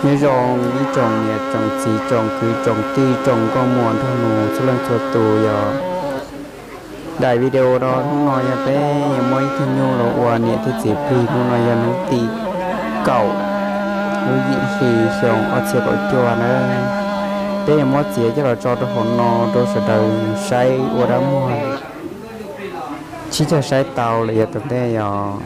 Nyob zoo ib tsoom niam tsoom txiv tsoom kwv tsoom tij tsoom nkauj muam nraug nus txhua leej txhua tus yog. Daim video no hnub no yog peb yuav muab ib tug nyuj los ua niam thiab txiv plig. Hnub no yog hnub tim kaum lub yim hli xyoo ob txhiab kaum cuaj na. Peb yuav muab txiav coj los tso rau hauv no rau sawv daws saib ua dab muag, sib cog saib tau lawm yav tom ntej yog.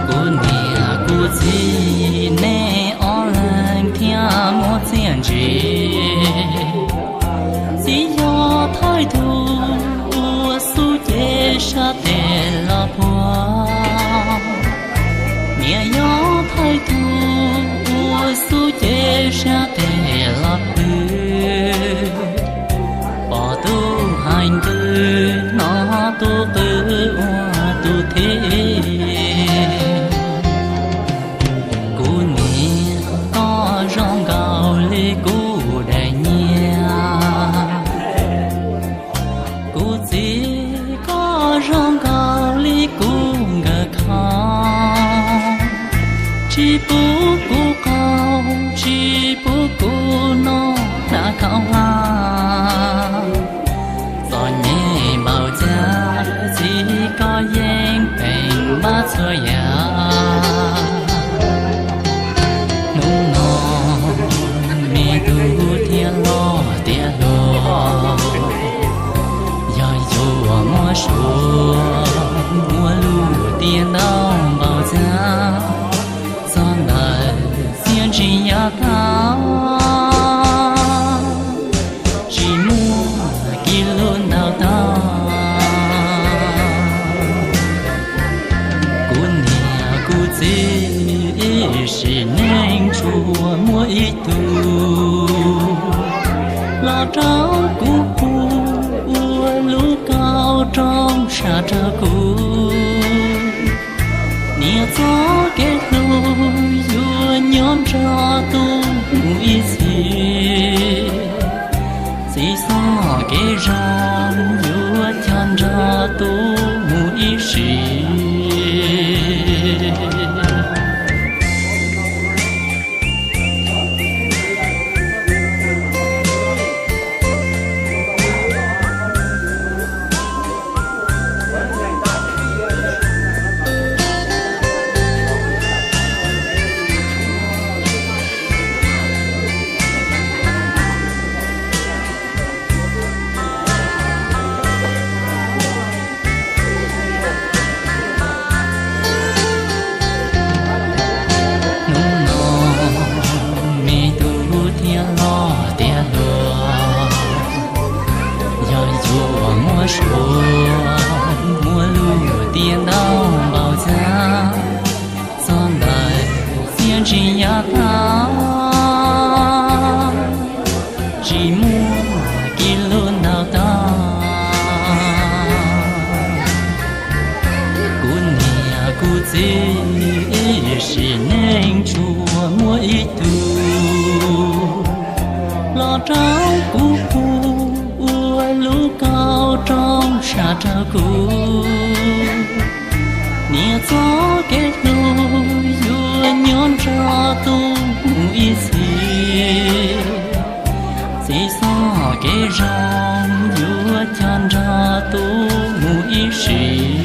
Kuv niam kuv txiv nej ob leeg thiaj muaj txiaj ntsig. Txiv yog thawj tug ua xub cev sab tes los puag, niam yog thawj tug ua xub cev sab tes los pw. Pom tus hais ntws hnov tus qw ua tus thib. Kuv niam koj zoo nkaus li kuv daim nyiaj, kuv txiv koj zoo nkaus li kuv nkawm khau. Tsis pub kuv qaug, tsis pub kuv noj hnav khaub hlab. Txom nyem npaum cas txiv koj yeej peem npaj txhua yam. Hnub no me tub thiaj loj tiav hluas, yog yuav muab suav muab lus tiav ntau npaum cas, txog ntawm txiaj ntsig yav tag, tsis muaj kis lus ntau tag. Kuv niam kuv txiv ib sim neej tsuas muaj ib tug, los rau kuv pw ua lub kauj rooj sam rau kuv. Niam txoj kev hlub yuav nyob nrog tus mus ib txhis, txiv txoj kev zoo yuav coj nrog tus mus ib sim. Hnub no me tub thiaj loj tiav hluas, yog yuav muab suav muab lus tiav ntau npaum cas, txog ntawm txiaj ntsig yav tag, tsis muaj kis lus ntau tag. Kuv niam kuv txiv ib sim neej tsuas muaj ib tug, los rau kuv pw ua lub kauj rooj sam rau kuv. Niam txoj kev hlub yuav nyob nrog tus mus ib txhis, txiv txoj kev zoo yuav coj nrog tus mus ib sim.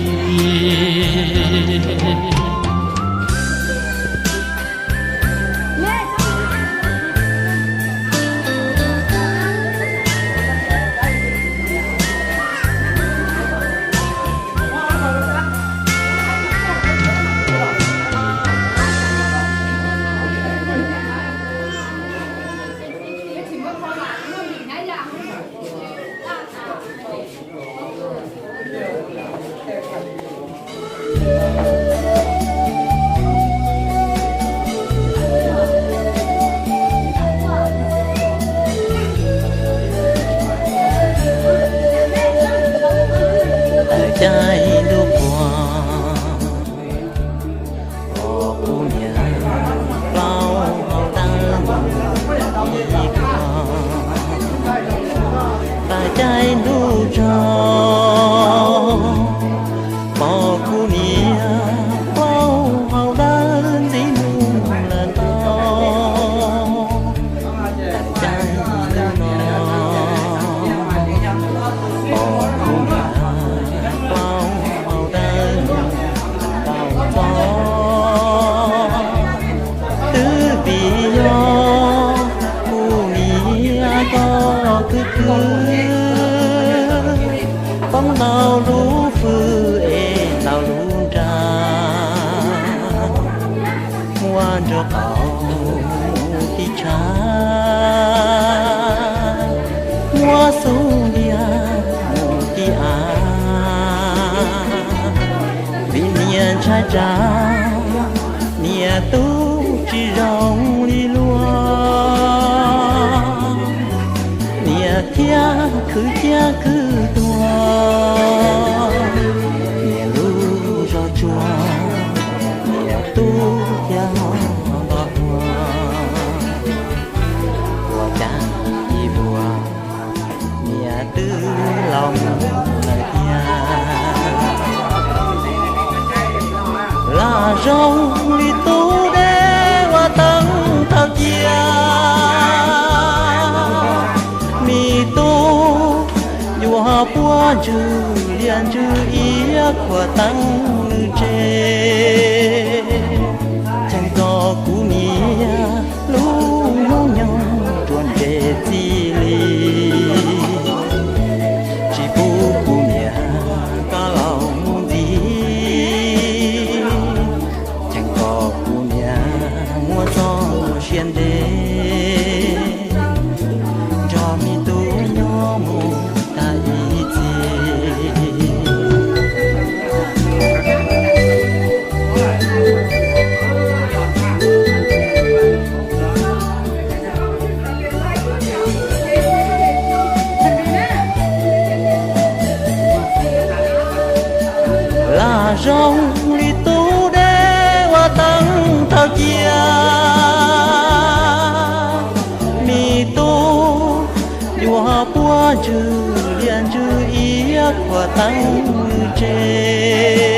Poob ntau lub fwj es ntau lub nra, muab nraub qaum mus tib tshav, muab xub ntiag mus tib av. Vim niam ntshai tsam niam tub tsis zoo li luag, niam thiaj khwv ciaj khwv tuag, niam lub zog tsuag, niam tub thiaj nto ua, ua cas ib vuag niam twb laus mus lawm thiab. Lam zoo li tub deb ua teeb thaum cia, me tub yuav puab ntswg liaj ntswg iab khuam teeb nws tsev. Cheem kom kuv niam lub hnub nyoog ruam nres txij li, tsis pub kuv niam koj laus mus ntxiv. Cheem kom kuv niam muab txoj sia ntev nrog me tub nyob mus tag ib txhis. Lam zoo li tub deb ua teeb thaum cia, me tub yuav puab ntswg liaj ntswg iab khuam teeb nws tsev.